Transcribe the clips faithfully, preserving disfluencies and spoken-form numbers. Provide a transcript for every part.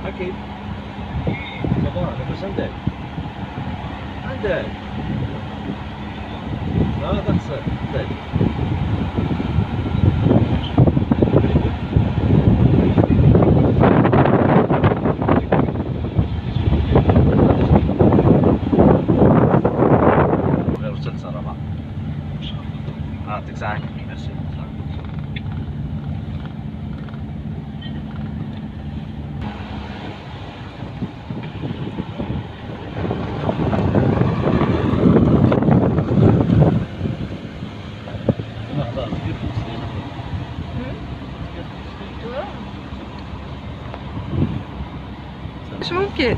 أكيد. صباح، لاباس عندك؟ عندك. لا، تقصر. عندك. غير وصلت راه. يعطيك الصحة. ميرسي. مش ممكن.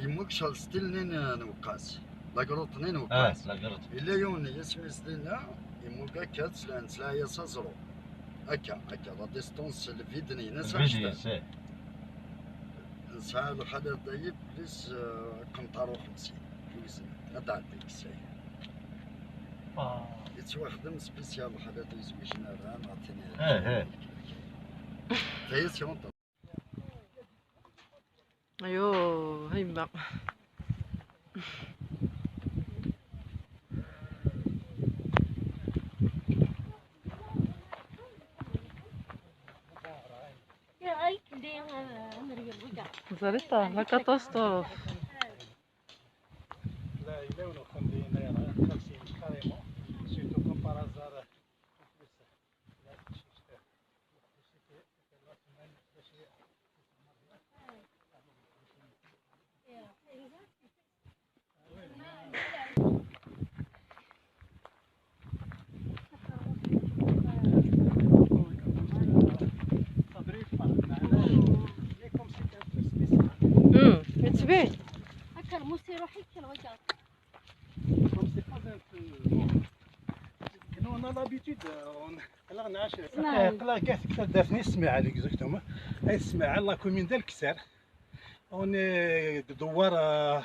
Yemmug Charles Stilnen Newqas. La grotte-nni n Weqqas. La grotte. Yella yiwen n yisem-is dinna, yemmug akka, tesla-, nesla-yas aẓru. Akka, akka, la distance, le vide-nni, nesɛa Vide, acḥal? Nesɛa lḥala dayi, plus, euh, qenṭar u xemsin, yewzen, ad tɛeddi deg ssaɛa. Ah. Yettwaxdem spécial lḥala d izwijen ara, neɣ tini. Eh, eh. Tayi si Ayo, a yemma. Teẓriḍ, la catastrophe. امم يتبين. هكا الموسي يروح يكل وجع. Comme c'est pas un peu, bon. Nous, on a l'habitude, euh, on, aql-aɣ nɛac. Aql-aɣ deg taddart-nni Smiɛel, exactement. Ay Smiɛel, la commune de Lekser. On est deg Dewwar, euh,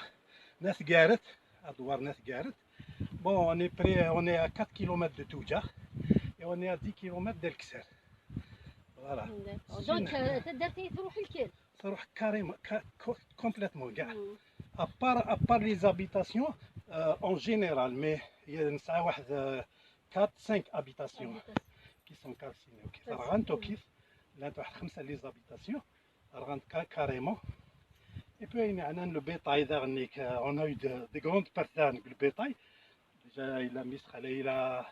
n At Garet, Dewwar n At Garet. Bon, on est près, on est à quatre kilomètres de Toujar et on est à dix kilomètres de Lekser. Voilà. D'accord. Donc, euh, taddart-nni tṛuḥ lkil? Tṛuḥ carrément, ca-, co-, complètement, كاع. Mm. À part, à part les habitations, euh, en général, mais il y a, nesɛa واحد, euh, quatre, cinq habitations qui sont calcinées. Ok. Rɣant akk, llant واحد خمسة les habitations, rɣant ca-, carrément. Et puis, il y a le bétail, on a eu de, de grandes pertes dans le bétail. Déjà, il a mis, il a,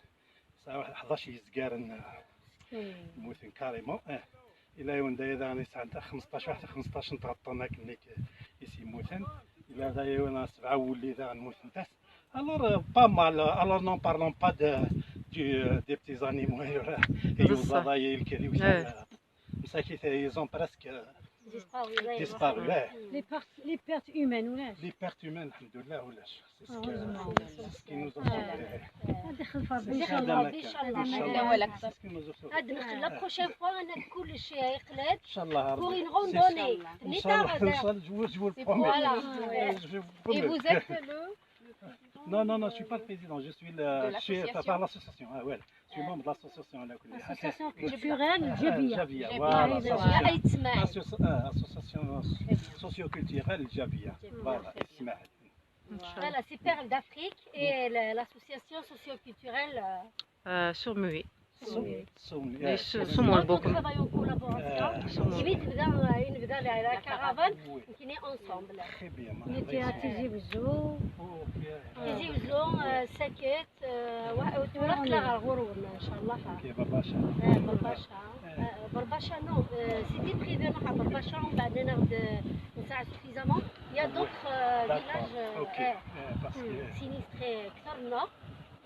ça, حداش يزقارن. Hmm. Mmuten carrément. Eh. Ila yiwen dayi daɣen yesɛan ta xmesṭac, waḥed xmesṭac n tɣeṭṭen akken i s-yemmuten. Ila daɣen yiwen sebɛa wulli daɣen mmuten-as. Alors, euh, pas mal. Alors, n'en parlons pas de, du, euh, des petits animaux. Iyuzaḍ aya, lkad-iw. Eh. Msakit, ils ont presque, euh, Disparu, ouais. Les pertes, les pertes humaines, ولاش؟ Les pertes humaines, الحمد لله, ولاش. C'est ce que, c'est ce qui nous a sauvé. هذا خلف ربي إن شاء الله. C'est ce qui nous a sauvé. هاد نخلي la prochaine fois انا كلش يقلب. ان شاء الله. Pour une randonnée. ان شاء الله, ان شاء الله, je vous, je vous le promets. Voilà. Je vous le promets. Et vous êtes le Non, non, non, je suis pas le président, je suis le De chef, l'association. Par l'association, ah ouais, je suis membre de l'association. Association culturelle Djabia. Djabia, voilà, association. Aït Smaïl. Associ- euh, Association socio-culturelle Djabia. Voilà, Ismaël. Voilà, c'est Perles d'Afrique et la- l'association socio-culturelle. euh, Euh, sur Mui. Soumli. Les Sou- Soumli, beaucoup. On travaille en collaboration. Euh, Et puis, نبدا نبدا la caravane, Oui, on est ensemble. Très bien. نتي تيزي وزو Ok, تيزي وزو ساكت. وتوراق لا غرور ان شاء الله. Ok, Barbasha. آه، برباشا. آه، برباشا non, euh, c'était prévu نروح برباشا ومن بعد ناخذ نساع suffisamment. Il y a d'autres euh, D'accord, villages euh, ok. آه، Euh, parce que sinistrés اكثر.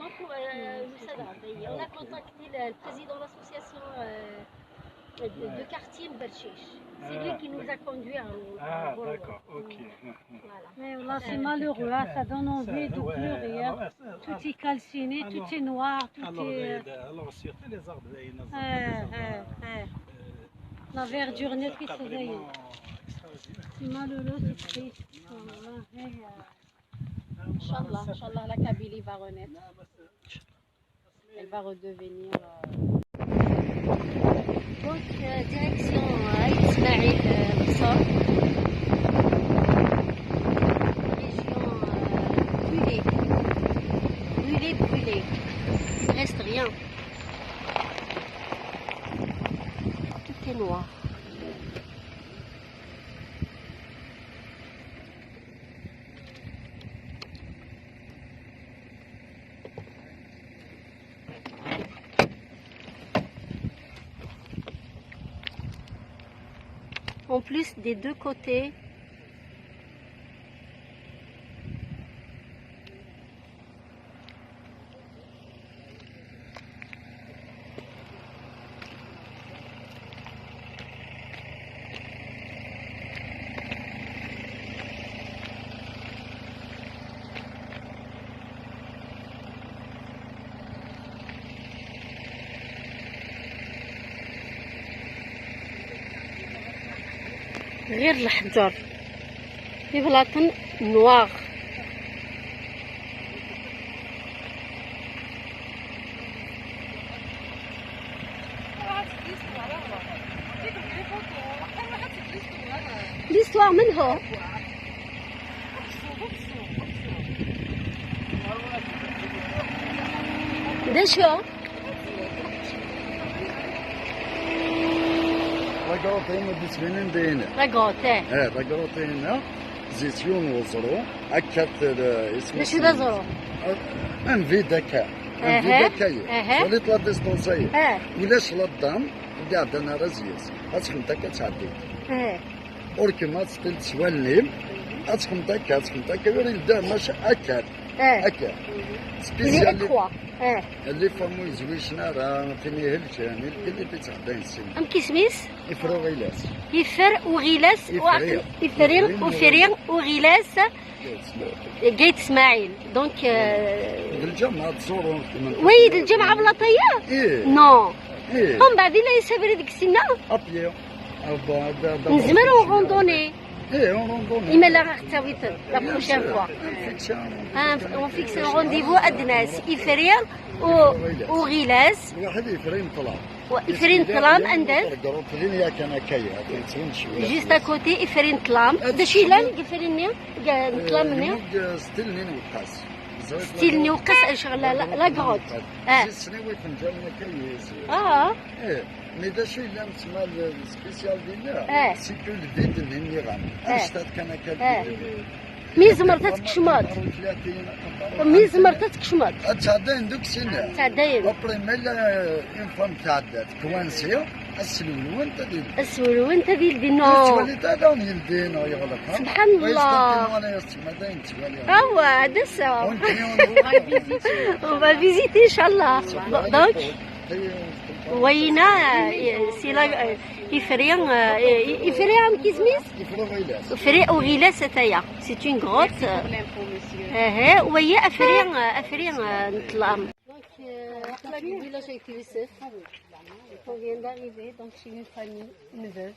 Donc, euh, nous sommes arrivés. On a contacté le, le président de l'association euh, de, de quartier Mberchiche. C'est lui qui nous a conduits à, à Ah, Bourg. D'accord, ok. Voilà. Mais là, c'est malheureux, hein, ça donne envie de Ouais, pleurer. Hein. Alors, euh, Tout est calciné, Alors- tout est noir, tout alors, est. euh, alors, surtout les arbres, les Eh, eh, eh. La verdure nette qui se réveille. C'est malheureux, c'est triste. Voilà, eh, euh. Inch'Allah, Inch'Allah, la Kabylie va renaître. Elle va redevenir. euh, Donc, euh, direction euh, Aït Smaïl, euh, Msor. Région euh, brûlée. Brûlée, brûlée. Il reste rien. Tout est noir. En plus des deux côtés. غير الحجر في بلاطن نواغ. L'histoire من هو؟ ده شو؟ لاكروتين ديسمينين دينا. لاكروتين. اه، لاكروتين. زيتون وزرو. اكلت اسمه ماشي لا زرو. ان في دكا. ان في اها. دكا. اها. وليت لا ديستونسي. اه. ولاش لا الدم. قاعد انا راه زياس. غتكون دكا تعدي. اه. اوركي ما تستل سوالني. غتكون دكا، غتكون دكا. يوري الدم ماشي اكل. اه. اكل. لي سبيسيال. اكوا. اه. اللي فمو يزويشنا راه فيني هلكان، اللي بيتعدى السن. ام كيسميس؟ افرو غيلاس. يفر وغيلاس. يفرير. يفرير وفرير وغيلاس. قيت اسماعيل. دونك آه، الجامعة تزورو. ويد الجامعة بلاطية؟ ايه. نو. ايه. هم بعد لا يسافر ديك السنة. ابيو. نزمر روندوني. ايه، روندوني. اما لا غتساوي لا بروشين فوا. ها، اون فيكس رونديفو ادناس افرير و وغيلاس. واحد يفرين طلع. وافرين طلام اندن. جروب لين يا كان كاي، كنت شويه. جيست ا كوتي افرين طلام. دا شي لا افرين ني. طلام ني. ستيل ني وقاس. ستيل ني وقاس اش لا لا كروت. اه. سنوات نجا من كايس. اه. ايه. مي دا شي لا تسمى سبيسيال دينا. اه. سي كو الفيد اللي نيغان. اه. اشتات كان اه. مي زمرت تكشمات. مي زمرت تكشمات. اتعدين دوك سنة. تعدين. ابري ميلا اون فام تعدات. كوانسي. السلول وانت دير. السلول وانت دير دي نو. تولي تا داون يلدين ويغلق. سبحان الله. انا يا سي ما داين تولي. هو هذا سوا. اون كيون. On va visiter ان شاء الله. دونك Wayna, eh, si la, eh, ifri, eh, ifri, amek isem-is? Ifri Uɣilas. Ifri Uɣilas, ataya. C'est une grotte. Eh, eh, waya afri, eh, afri, eh, n ṭṭlam. Donc, euh, aql-aɣ deg village Ayt Yusef. On vient d'arriver, donc chez une famille, une veuve.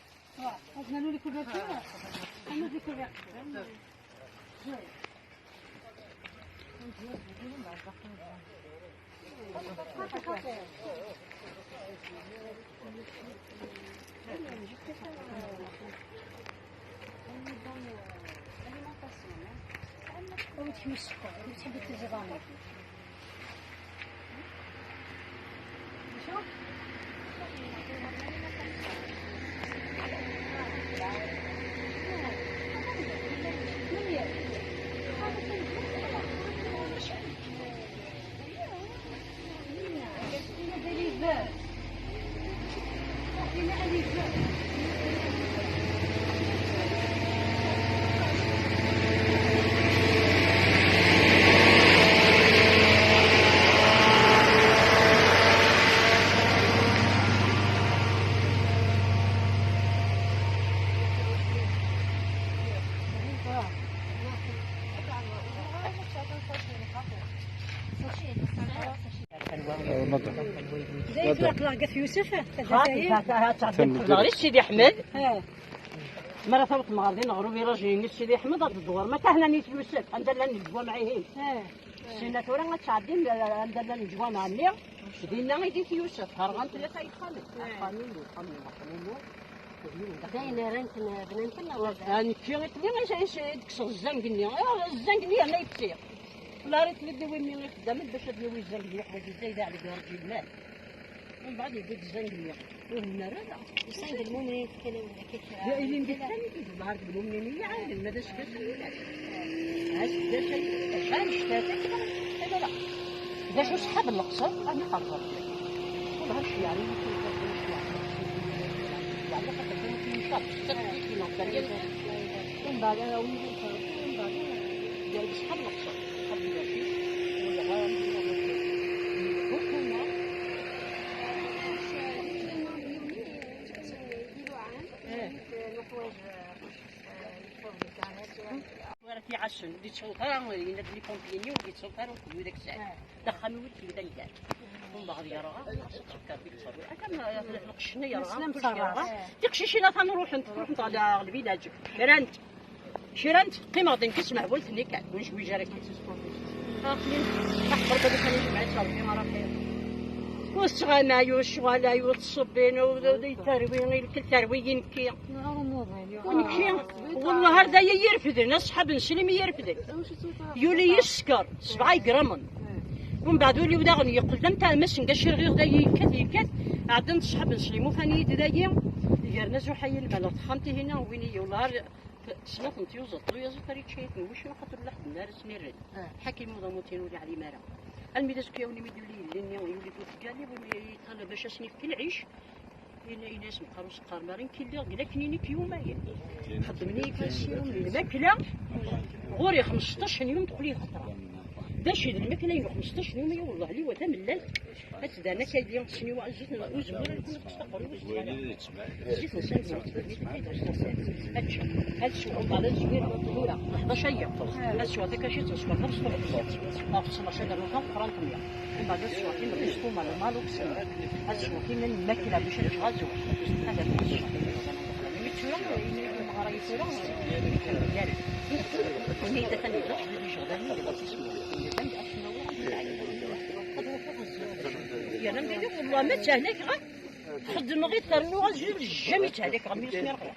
Zayt aql-aɣ deg At Yusef. Xaṭi, xaṭi, xaṭi, xaṭi, xaṭi, xaṭi, Sidi Ḥmed. Mi ara taweḍ tmeɣra din ɣer ubiraj-nni n Sidi Ḥmed, ad d-tdewrem akka hna nnig Yusef, anda llan leǧwameɛ-ihin. Sina tura ad tɛeddim, eh, anda llan leǧwameɛ-nni, dinna i di Yusef, ɣer ɣan tlata yexxamen. Axxam-inu, axxam-inu, axxam-inu. D ayen ara nten-, bnan-ten neɣ mazal? Ah, nekki i tlid i, i, i d-kkseɣ zzang-nni. Ah, zzang-nni yerna yetti. La rrit lid i win-nni ixeddamen bac ad yawi zzang-nni, yeḥwaǧ zzayed aɛli deg rǧil llan. Mbeɛd yewwi-d zzang-nni. Ur nerra ara. Zzang n lmumnin, tefka-yawen akka kra. D ayen kan i d-ḍhar deg lmumnin, i iɛawden, ma d aseggas-a ulac. Aseggas-a ulac. Annect-a, annect-a, annect-a, la, la. D acu ṣṣḥab n leqṣer, ad nqerreb. Ulac, yeɛni, yeɛni, xaṭer d acu yecab, s taqbaylit neɣ s teryel. Mbeɛd ara win d ameqreb, mbeɛd ara, yeɛni, ṣṣḥab n leqṣer, ṣṣḥab n leqṣer, wala ɣer, wala ɣer. Wara t-iɛassen, ur yettɣawat ara, yenna-d les pompiers-nni ur yettɣawat ara, ur d-yewwi d akessar. D axxam-iw i d-yewwi d aneggar. Mbeɛd yerɣa, ttfekkar di ttṣabir. Akka ma lqecc-nni yerɣa, kullec yerɣa. Tiqcicin atan ruḥent, ruḥent ɣer lbilaj. Krant. Krant, qqimeɣ din kis mehbult-nni kan, ur nezwiǧ ara kan. Aql-i, aḥeqq Rebbi kan yejmeɛ-itt Rebbi ara xir. Ur tettɣama, ur ccɣel, ur ttṣebbin, ur, ur, ur terwi, i lkel terwi yinki. Ur nekki, wallah ar d aya i yi-refden, aṣḥab n Slim i yi-refden. Yuli-yi sskeṛ, sebɛa igramen. Umbeɛd ul-iw daɣen yeqqel d amtaɛmas, nga cirɣiɣ dayi yekkat, yekkat. Ɛeddan-d ṣṣḥab n Slim, ufan-iyi-d dayi. Gren azuḥ ay lmal ɣer texxamt-ihin-a, win-iyi, wallah ar Snat n tyuẓaḍ, tyaziḍt ara yečč ayetma, wissen xaṭer ur la ḥedd ara s-nirren. Ḥakim uḍamutin ur yeɛlim ara. Almi d azekka-yawen imi d-yuli yelli-nni, yuli-d utgal-iw, imi yeṭṭalab bac ad sen-yefk lɛic. Yenna-yas meqqar ur s-qqarem ara, nekki lliɣ deg laknin-ik yumayen. Xeddmen-iyi ifassiwen n lmakla, ɣur-i xmesṭac n yum teqqel-iyi xeṭṭra. D acu i d lmakla-inu xmesṭac n yum, ya wellah, liwa tamellalt. Ad tdan akka di sniwa, zzit n uzemmur, ad kun tekkes taqerrust. Zzit n sandwič, ad teččeḍ, ad tesweḍ, umbeɛd ad tezwir tura, ḥdac aya. Ad tesweḍ takacit, ad tesweḍ tabesṭuḥt, ad tesweḍ cagara tameqqrant mya. Umbeɛd ad tesweḍ timedlist, umar, lmalux, ad tesweḍ iman n lmakla, bac ad ččeɣ azul. Ad rnuɣ ssuma. Imi tura, imi meɣra i tura, imi atan yella, imi atan yella, yerna d ayen, wallah, ma ttɛelliqeɣ, xeddmeɣ i ternuɣ azul, jamais ttɛelliqeɣ, mi yesmi rqeɣ.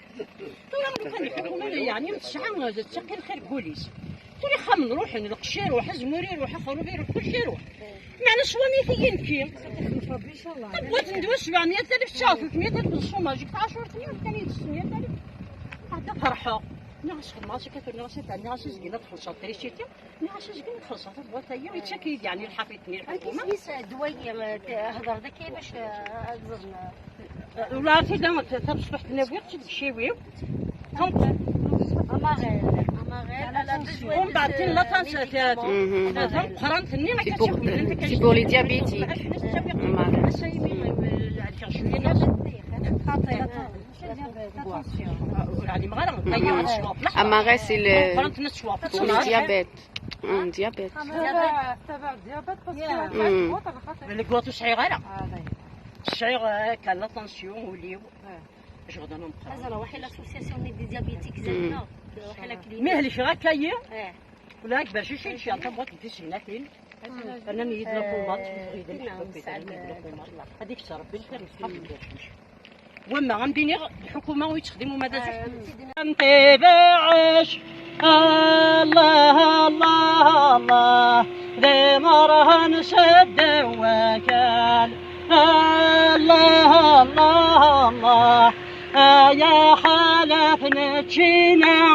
Tura lukan lḥukuma, yeɛni, tesɛa, tettaqi lxir deg wul-is. Tura ixxamen ruḥen, lqecc iruḥ, azemmur iruḥ, axerrub iruḥ, kulci iruḥ. Meɛna swamit-iyi nekki. Tabewwayt n ddwa sebɛemya alef, tesɛa tretmya alef n ṣṣumaj, deg tɛacurt-nni kan i d setta mya alef. Ɛedda ferḥeɣ. Nniɣ-as xedmeɣ-as akka, nniɣ-as ata, nniɣ-as azgen ad xellṣeɣ trisiti. Nniɣ-as azgen ad xellṣeɣ tabewwayt-agi, yettak-iyi-d yeɛni lḥafiḍ-nni n lḥukuma. Amek isem-is ddwa-yi, eh, hder-d akka bac, eh, ad ẓren, eh. Wala tida tabesṭuḥt-nni wwiɣ-tt-id deg iciwi-w. Amaɣal, amaɣal, à la besoin. Umbeɛd tin la tensa, tameqqrant-nni akka. C'est pour, c'est pour les diabétiques. Amaɣal. Attention. Amares, c'est le, pour le diabète. Un diabète. تبع تبع الديابات باسكو مم. الوقت على خاطر Le goût tout ça ira. هذا هي. Cher, euh, qu'elle a l'attention au lit. Je redonne un bras. هذا راه واحد l'association des diabétiques زدنا. واحد la clinique. Mais elle est chez Rakaya. اه. ولا كبر شي شي شي عطا بغات في سنتين. انا نيد لا بومات، نيد الحبوب كيتعلم لا بومات. هذيك تاع ربي الخير يسحب. وما غنديني الحكومه ويتخدموا ماذا زوج. نطيب عيش. الله الله الله، ذي مرهن سد وكال. الله الله الله، يا حلف نتشينا.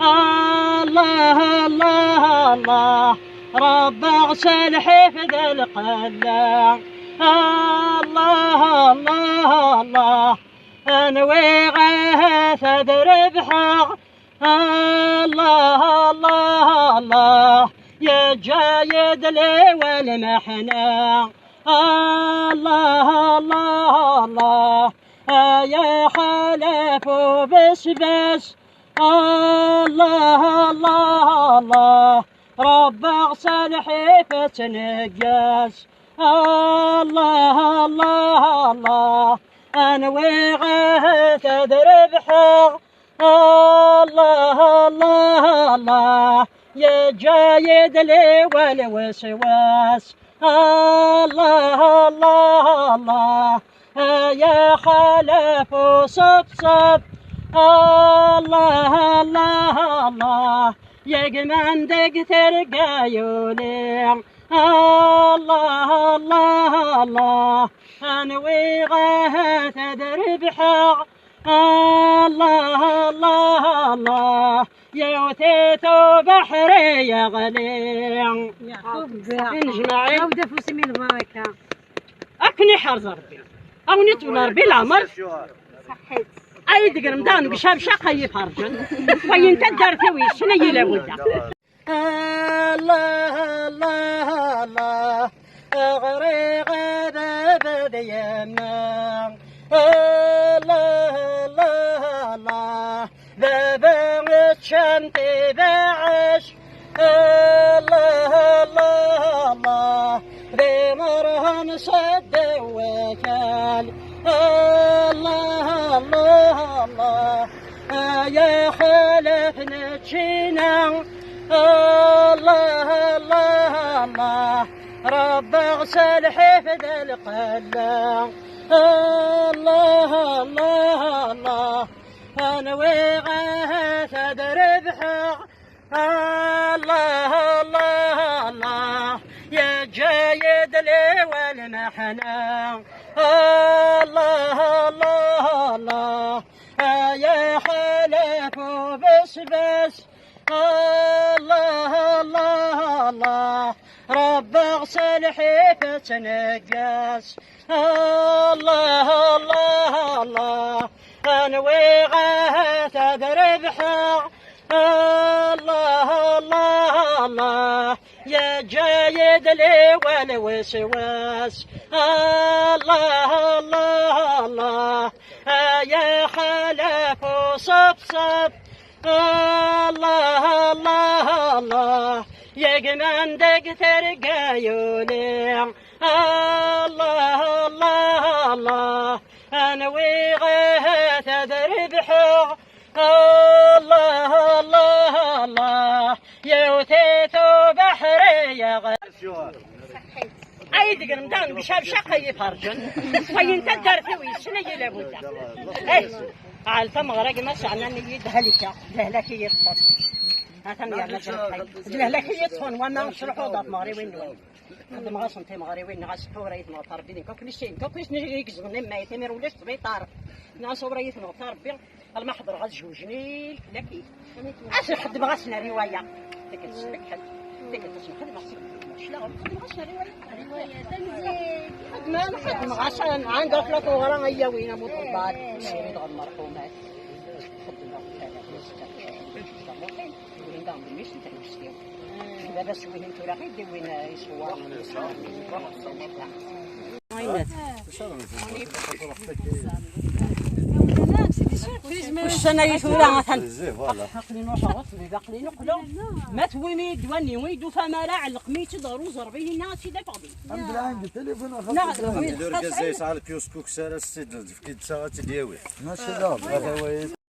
الله الله الله، رب اغسل حفظ القلة. الله الله الله، انوي غاث ذربحة. الله الله الله، يا جايد لي والمحنة. الله الله الله، يا حلف وبسبس. الله الله الله، رب اغسل حيفة نقاس. الله الله الله، انوي غاث ذربحة. الله الله الله، يا جايد لي والوسواس. الله الله الله، يا خلف وصفصف. الله الله الله، يا جمان دق ترقايولي. الله الله الله، انوي غاث ذربحة. الله الله الله، يا وثيت بحري يغلي. نجمعي. عاود فوسي من البركة. اكني حرز ربي، اوني تولى ربي العمر. صحيت. اي دقر مدان بشاب شقي فرجن. وين تدار في ويش شنو يلا ودا. الله الله الله، اغري غدا بدينا. الله الله الله، بابا تشنتي بعش. الله الله الله، ذي مرهن صد وكال. الله الله الله، يا خلف نتشينا. الله الله الله، رب اغسل حفظ القلة. الله الله الله، انوي غاث ذربحة. الله الله الله، يا جايد لي والمحنة. الله الله الله، يا حلف وبسبس. الله الله الله، رب اغسل حيفة نقاس. الله الله الله، انوي غاث ذربحة. الله الله الله، يا جايد لي والوسواس. الله الله الله، يا خلف وصفصف. الله الله الله، يا جمان دق ترقايولي. الله الله الله، انوي غاث ذربحة. الله الله الله، يا وثيت بحري يغلي. اي دقر مدان بشاب شقي فرجن. وين تدار في ويش شنو يلا ودا. ايه، على تمغرق ما سعنا نيد هلكة. لا لا كي يدخل. هذا يا مجرد. لا لا كي يدخل وما نشرحوا ضد مغري وين وين. خدم غاص انت مغري وين غاص حوري ما طربين كوكنيش كوكنيش نجي يكزوني ما يتمر ولاش سبيطار. ناس ورايت نغطى ربي. المحضر غاز جوجني لكي. اش نخدم غاصنا رواية. تكتش تكحل. تكتش نخدم غاصنا. شلا نخدم غاصنا رواية. رواية تنزيل. خدمة نخدم غاصنا عندها ثلاثة ورا هي وين مطبات. سيري دغ المرحومات. خدمة كذا. وين دام بميش نتعيش فيهم. دابا شويه انتو راه غير دير وين يصور. Ussan-agi tura atan. Aql-i nruḥeɣ ɣer ṭṭbib, aql-i neqqleɣ. Ma tewwim-iyi ddwa-nni, ur yi-d-tufam ara, ɛellqem-iyi-tt-id ɣer uẓerbiy-inna, ad tt-id-afeɣ din. Neɣ d win d urgaz-a yesɛa lkyusk ukessar, ad s-tt-id-nefk-id, ad tt-id-yawi. Maca d aɣbel.